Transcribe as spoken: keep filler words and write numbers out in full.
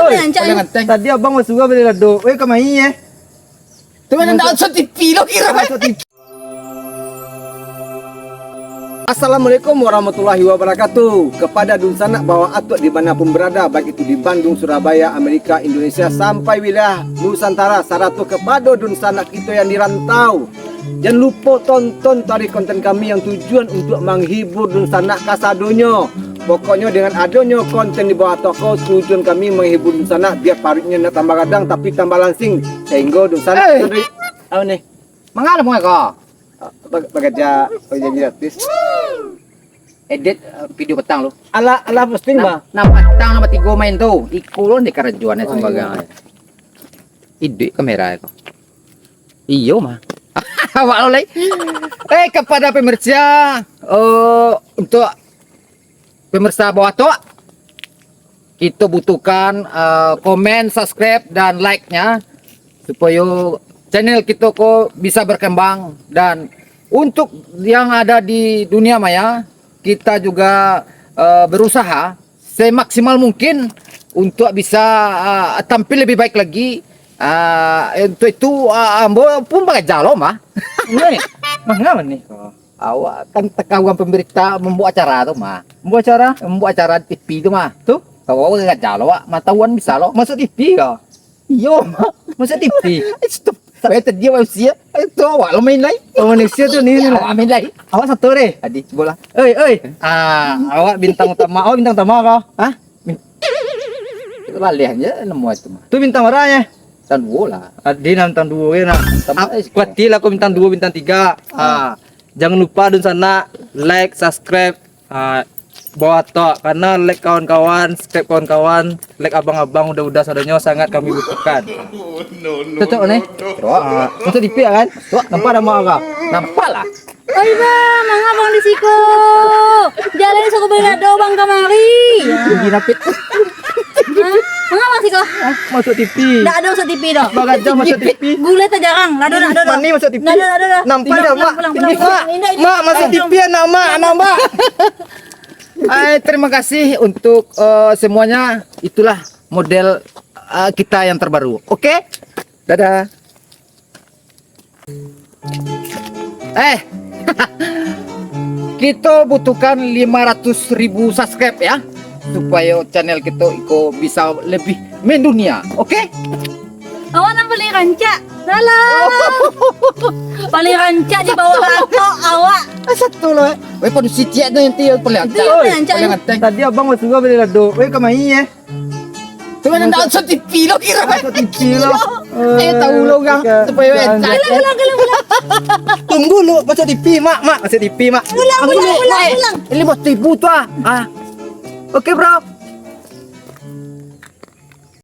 Rancak. Tadi abang basuo bali lado. Weh, ka mai, eh? Tu mah ndak masuk T V lo kiro. Assalamualaikum warahmatullahi wabarakatuh. Kepada dunsanak bawah atok di mana pun berada, baik itu di Bandung, Surabaya, Amerika, Indonesia, sampai wilayah Nusantara, sarato kepada dunsanak kito yang di rantau. Jan lupo tonton taruih konten kami yang tujuan untuk menghibur dunsanak kasadonyo. Pokoknyo dengan adonyo konten di bawah atok ko, tujuan kami menghibur dunsanak biar paruiknyo ndak tambah gadang tapi tambah langsing, sehingga dunsanak Eh! taruih. Apa ni? Mangano muko? Bag-, bagaja, bagaja gratis. Edit, eh, video petang lu. Alah, alah posting, Nah, Bah. Nah, petang nama tigo main tu. Iko lu ni karajuan Oh, iya. sembarangan. Iduik kamera ko. Iyo mah. Awak lo lai. Eh, kepada pemirsa, eh, untuk pemirsa bawah tu, kita butuhkan, eh, komen, subscribe, dan like-nya supaya channel kita ko bisa berkembang. Dan untuk yang ada di dunia maya, kita juga, eh, berusaha semaksimal mungkin untuk bisa, eh, tampil lebih baik lagi. Ah, untuk itu, ah, ambo pun bagaja lo mah. Ni, mangano ni? Awak kan takawan pemberita membuat acara tu mah. Membuat acara? Membuat acara T V tu mah. Tu? Kalau awak gagah lo, awak mah tahuan bisa lo. Masuk T V kau? Iyo, mah. Masuk T V? Stop. Sampai tadi awak usia. Itu awak lo main lai. Oh, manusia tu ni, Ya, ni. Awak main lai. Awak satu deh. Adi, bola. Oi, oi. Ah, awak bintang utama. Awak bintang utama kau? Hah? Bin-, Baleh aja nemu itu mah. Tu bintang mana ya? Bintang duo lah. Adi, nah, bintang duo ya, nah. Bintang Ap-, eh, kuatir lah kau bintang duo, bintang tiga. Ah. Ah, jangan lupa dunsanak like, subscribe, ah, bawah tok. Karena like kawan-kawan, subscribe kawan-kawan, like abang-abang, udah-udah sadonyo sangat kami butuhkan. Cocok ni? Cocok. Ah, masuk T V ya kan? Cocok. Nampak nama kau? Nampak lah. Oi, Bang, manga Bang di siko? Jalani suku bela do Bang kamari. Gigi napit. Hah? Manga Bang siko? Masuk T V. Ndak ado masuk T V doh. Bagaja masuk T V. Gulai tajarang. Lado, lado, lado. Mani masuk T V. Lado, lado, lado. Nampak Indak, dah, pulang, Mak? pulang, pulang, Mak, pulang. Indak, indak. Mak, masuk T V anak Mak, anak Mak. Eh, terima kasih untuk, eh, semuanya. Itulah model, eh, kita yang terbaru. Oke? Dadah. Eh, kita butuhkan lima ratus ribu subscribe ya, supaya channel kita iko bisa lebih mendunia, oke? Awak nan paling rancak. Salah. Paling rancak di bawah atok awak. Satu lah. Weh, padusi ciek tu nanti yang paling Itu rancak. yang paling rancak. Paling ganteng. Tadi abang basuo bali lado. Weh, ka mai, eh? Tu mah ndak masuk T V lo kiro. Masuk T V lo. Eh, tahu lo urang. Supaya Ulang, ulang, ulang, ulang. Tunggu lu, masuk T V, Mak, Mak, masuk T V, Mak. Ulang, Tunggu ulang, lu, ulang, Mak. ulang. Ini bos tipu tu, ah. Ah. Oke, bro.